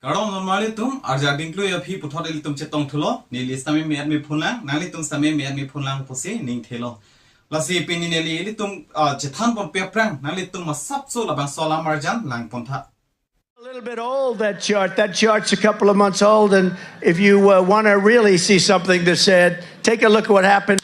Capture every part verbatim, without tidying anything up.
Kardom non marli atum, arjak dingklui aphi puthot ilitum chetongthulo, neli sitame me-et mephunlang, nanglitum sitame me-et mephunlang pusi ningthelo. Lasi pini neli ilitum, ah, chethanponpe aphrang, nanglitum masapso labangso alam arjan langpontha. A little bit old, that chart. That chart's a couple of months old, and if you uh, want to really see something that's said, take a look at what happened.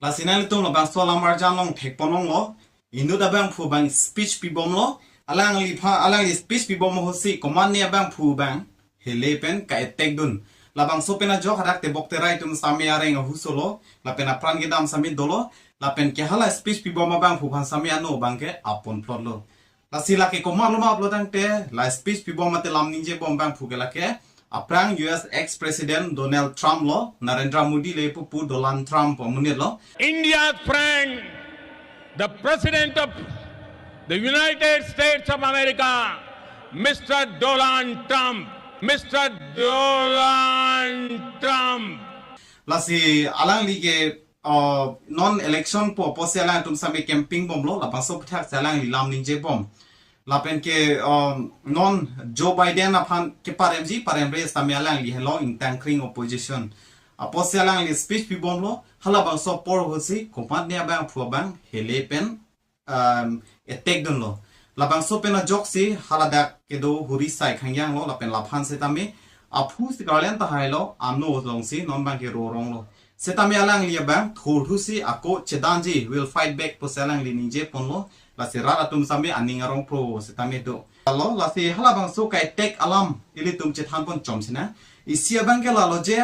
Lasi nanglitum labangso alam arjan along thekponlonglo, inut abangphu abang speech pibomlo, alangliphan, alangli speech pibom ahutsi komatne abangphu abang hele pen ka-attack dun. Labangso pen ajok hadak Tebok Terai atum sitame areng ahusolo, lapen apran kedam sitame dolo, lapen ke hala speech pibom abangphu aphan sitame ano abangke aponplotlo. Lasi lake komatlo ma pulo tangte, la speech pibom mate lam ningjebom abangphu ke lake aphrang U S ex-president Donald Trump lo, Narendra Modi le pupu Donald Trump amonit lo. India's friend, the President of the United States of America, Mister Donald Trump, Mister Donald Trump. Lasi alangli ke, uh, non election po apotsi alangtum sitame campaign bomlo, labangso aphuthak si alangli lam ningjebom. Lapen ke, um, non Joe Biden aphan keparemji, paremre sitame alangli henlo ingtangkring opposition. Apotsi alangli speech pibomlo, halabangso apor ahutsi komatne abangphu abang hele pen, um, attack dunlo. Labangso pen ajoksi haladak kedo Huri Sai Khangyang lo, lapen laphan sitame aphu si karlen tahailo, ano alongsi non abangke roronglo. Sitame alangli abang thurthusi ako chedanji, will fight back pusi alangli ningjeponlo, lasi rat atum sitame aning arong pro sitame do. Lalo, lasi halabangso ka-attack alam ilitum chethanpon chomsinang. Isi abangke lalo je,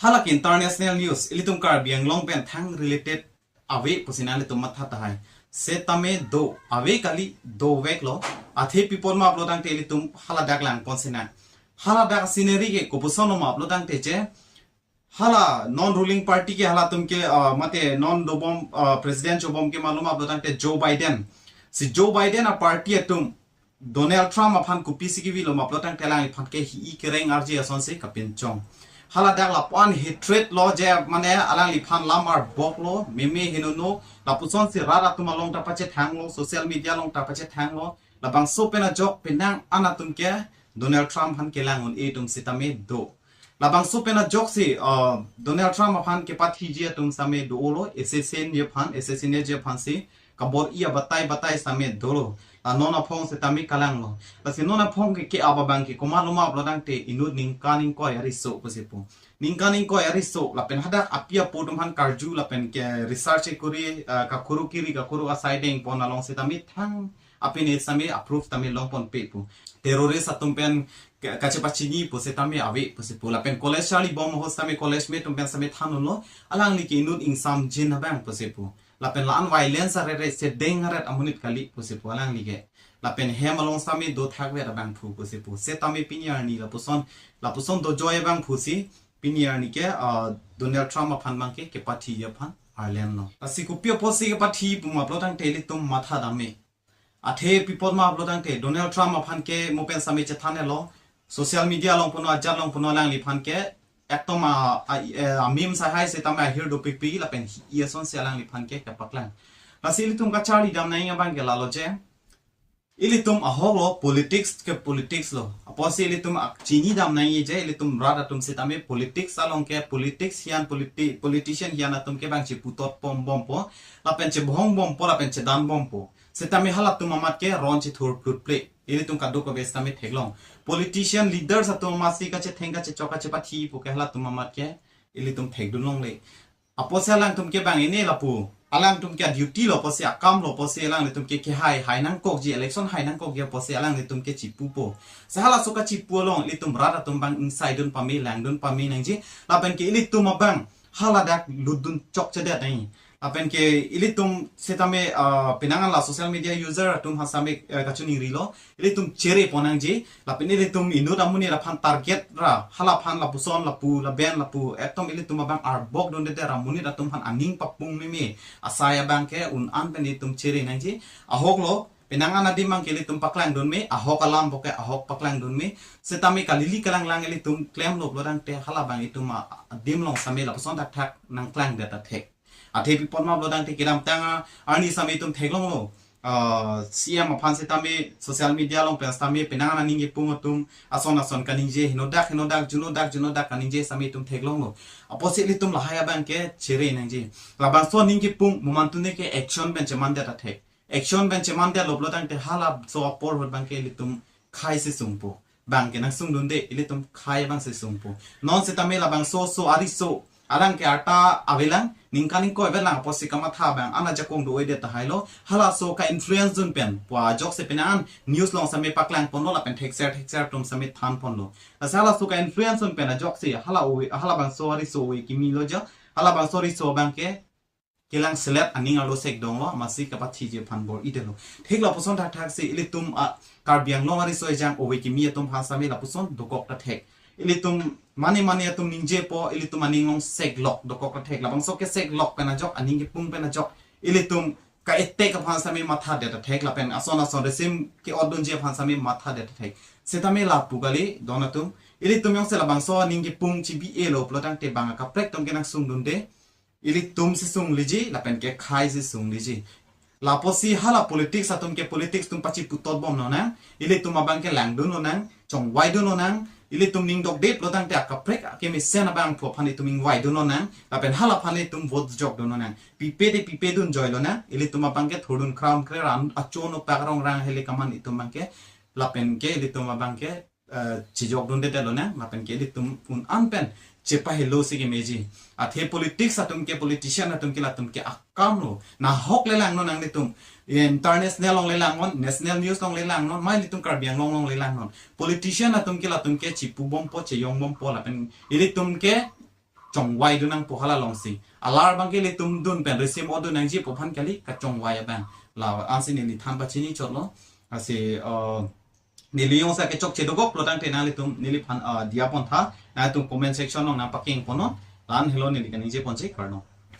hala ke international news, ilitum Karbi Anglong pen thang related ave pusi nanglitum matha tahai. Sitame do, ave kali, doveklo. Athe pi apot ma pulo tangte ilitum haladak langponsinang. Haladak scenery ke kopuson ma pulo tangte je, hala non ruling party ke halatum ke, ah, mate non dobom, ah, president chobom ke malom ma pulo tangte Joe Biden. Si Joe Biden a-party atum Donald Trump aphan kopisi kevilo ma pulo tangte alangliphan ke hi-i kereng arje asonsi kapinchong. Haladak lapu-an hatred lo je, mane alangliphan lam arboklo, meme henono, lapusonsi rat atum along ta pachethanglo, social media along ta pachethanglo, labangso pen ajok penang an atum ke Donald Trump aphan kelang un-e atum sitame do. Labangso pen ajoksi, uh, Donald Trump aphan kepathiji atum sitame dolo, assassin ji aphan, assassinate ji aphansi kabor-i abatai batai sitame dolo. La non aphong sitame kalanglo. Lasi non aphong ke ke-ap abangke komatlo ma pulo tangte inut ningkan ingkoi ariso pusi pu. Ningkan ingkoi ariso, lapen hadak api apo atum aphan karju, lapen ke research ekuri, uh, kakhuru kiri, kakhuru asai dengpon along sitame thang apine sitame approve tame longponpe pu. Terrorist atum pen ka-, kachepachini pu sitame ave pusi pu. Lapen college charlibom ahut sitame college mate atum pen sitame than unlo, alangli ke inut ingsamjin abang pusi pu. Lapen la-an violence arere sedeng aret amonit kali pusi pu alangli ke. Lapen hem along sitame dothakvet abangphu pusi pu. Sitame pini arni lapuson, lapuson dojoi abangphusi pini arni ke, ah, Donald Trump aphan abangke kepathi aphan arlenlo. Lasi kopi apotsi kepathi pu ma pulo tangte ilitum matha dam-e. Athe pi apot ma pulo tangte Donald Trump aphan ke mo pen sitame chethanlo. Social media along puno, ajat along puno alangliphan ke ekdom a, a, eh, a-meme sahai sitame ahir dopikpik lapen hi-i asonsi alangliphan ke kepaklang. Lasi ilitum kacharli dam nangji abangke lalo je, ilitum ahoklo politics ke politics lo. Apotsi ilitum ak chini dam nangji je ilitum rat atum sitame politics along ke politics hian politi-, politician hian atum ke abang cheputotpon bompo, lapen chebhong bompo, lapen chedan bompo. Sitame halatum amat ke ron chethur plutple. Ilitum kadokave sitame theklong. Politician leaders atum amatsi kachetheng kachechok kachepathi pu ke halatum amat ke ilitum thekdun longle. Apotsi alangtum ke bang ini lapu. Alangtum ke duty lo apotsi, akam lo apotsi alanglitum ke kehai, hai nangkokji, election hai nangkokji apotsi alanglitum ke chipupo. Si halaso kachipu along ilitum rat atum abang ingsaidun pame, langdun pame nangji. Lapen ke ilitum abang haladak lutdun chokchedet nangji. Lapen ke ilitum setame, ah, penang an la social media user atum aphan setame, eh, kachiningrilo. Ilitum chere pon nangji. Lapen ilitum inut amonit aphan target ra, halaphan lapuson, lapu, laben, lapu, ekdom ilitum abang arbok dunde ra amonit atum aphan aning papung meme asai abang ke un-an pen ilitum chere nangji. Ahok lo, penang an adim abang ke ilitum paklang dun me, ahok alam abang ke ahok paklang dun me. Setame kalili kalanglang ilitum klemlo pulo tangte halabang itum a-, adim along setame lapuson thakthak nangklang det athek. Athe pi apot ma pulo tangte kedamtang arni setame itum theklonglo. Ah, C M aphan setame social media along pen setame penang an aning kepung atum ason ason kaningje, henodak henodak, junodak junodak kaningje setame itum theklonglo. Apotsi ilitum lahai abang ke chere nangji. Labangso aning kepung moman tune ke action pen cheman det athek. Action pen cheman detlo pulo tangte halaso apor ahut abang ke ilitum khei si sungpo. Abang ke nangsung dunde, ilitum khei abang si sungpo. Non setame labangso so ariso, alang ke arta avelang, ningkan ingkoi avelang apotsi kamatha abang an ajakong do-oi det tahai lo. Halaso ka-influence dun pen pu ajok si penang an news along setame paklang ponlo lapen thekser thekser atum setame than ponlo. Lasi halaso ka-influence dun pen ajok si hala ove, halabangso ariso ove kimi lo jo, halabangso ariso abang ke kelang selet aning arlo sek donglo, amatsi kapathiji aphan bor-idetlo. Thik lapuson thakthak si ilitum a Karbi Anglong ariso ejang ove kimi atum aphan setame lapuson dokok ta thek. Ilitum mane mane atum ningjepo, ilitum aning along sek lok dokok ta thek. Labangso ke sek lok pen ajok, aning kepung pen ajok ilitum ka-attack aphan setame matha det ta thek, lapen ason ason resim ke-ot dunji aphan setame matha det ta thek. Setame lapu kali don atum, ilitum jongsi labangso aning kepung chibi-elo pulo tangte bang akaprek atum ke nangsung dunde. Ilitum si sungliji, lapen ke khei si sungliji. Lapusi hala politics atum ke politics atum pachiputot bom lonang. Ilitum abang ke lang dun lonang, chongvai dun lonang. Ilitum ning dokdet pulo tangte akaprek akemesen abangphu aphan itum ingvai dun lonang. Lapen halaphan itum vote jok dun lonang. Pipe te pipe dun joi lonang. Ilitum abang ke thurdun kram kre ran achon opak rong rang hele kaman itum abang ke. Lapen ke ilitum abang ke eh, chijok dunde det lonang, lapen ke ilitum un-an pen chepahelo si kemeji. Athe politics atum ke, politician atum ke, latum ke akam lo. Nahok le lang lonang ilitum. International along le lang non, national news along le lang non, ma ilitum Karbi Anglong along le lang non. Politician atum ke, latum ke chipu bompo, chejong bompo, lapen ilitum ke chongvai dun nangpo hala alongsi. Alar abang ke ilitum dun pen resim o dun nangji pu aphan kali kachongvai abang. La ansi neli than pachini chotlo. Lasi, eh, neli jongsi kechokche dokok pulo tangte nanglitum neliphan, ah, diya pontha, nangtum comment section along nangpakeng ponnon, la-an helo neli kaningje ponsi kardom.